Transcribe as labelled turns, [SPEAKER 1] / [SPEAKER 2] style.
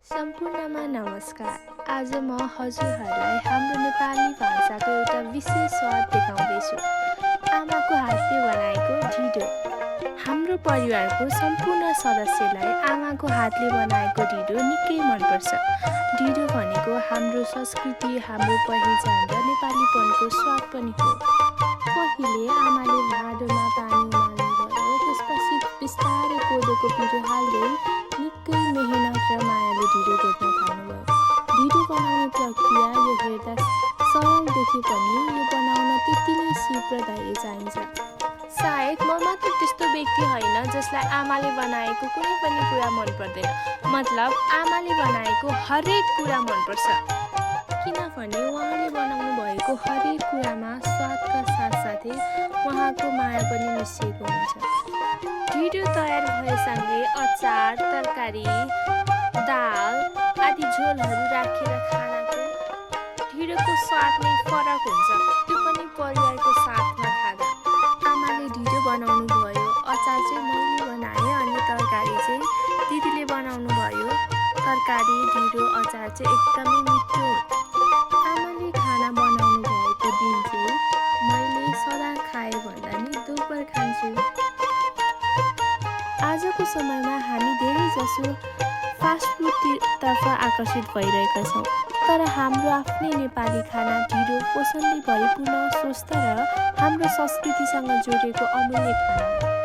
[SPEAKER 1] सम्पूर्णमा नमस्कार। आज म हजुरहरूलाई हाम्रो नेपाली भाषाको एउटा विशेष स्वाद देखाउँदैछु। आमाको हातले बनाएको ढिँडो। हाम्रो परिवारको सम्पूर्ण सदस्यलाई आमाको हातले बनाएको ढिँडो निकै मनपर्छ। ढिँडो भनेको हाम्रो संस्कृति, हाम्रो पहिचान र नेपालीपनको स्वाद पनि हो। पहिले आमाले भाँडोमा पानी उमाल्नुभयो, त्यसपछि बिस्तारै कोदोको पिठो हाल्दै निकै मेहनत र मायाले ढिँडो घोट्न थाल्नुभयो। ढिँडो बनाउने प्रक्रिया यो हेर्दा सरल देखे पनि यो बनाउन त्यति नै सिप र धैर्य चाहिन्छ। सायद म मात्र त्यस्तो व्यक्ति होइन जसलाई आमाले बनाएको कुनै पनि कुरा मन पर्दैन। मतलब आमाले बनाएको हरेक कुरा मनपर्छ, किनभने उहाँले बनाउनु भएको हरेक कुरामा स्वादका साथसाथै उहाँको माया पनि मिसिएको हुन्छ। ढिँडो तयार भएसँगै अचार, तरकारी, दाल आदि झोलहरू राखेर खानाको ढिँडोको स्वाद नै फरक हुन्छ, त्यो पनि परिवारको साथमा खाँदा। आमाले ढिँडो बनाउनु भयो, अचार चाहिँ मैले बनाएँ अनि तरकारी चाहिँ दिदीले बनाउनु भयो। तरकारी, ढिँडो, अचार चाहिँ एकदमै मिठो हो। आमाले खाना बनाउनु भएको दिन चाहिँ मैले सदा खाए भन्दा नि दोब्बर खान्छु। आजको समयमा हामी धेरैजसो फास्टफुडतर्फ आकर्षित भइरहेका छौँ, तर हाम्रो आफ्नै नेपाली खाना ढिँडो पोषणले भरिपूर्ण, स्वस्थ र हाम्रो संस्कृतिसँग जोडिएको अमूल्य खाना हो।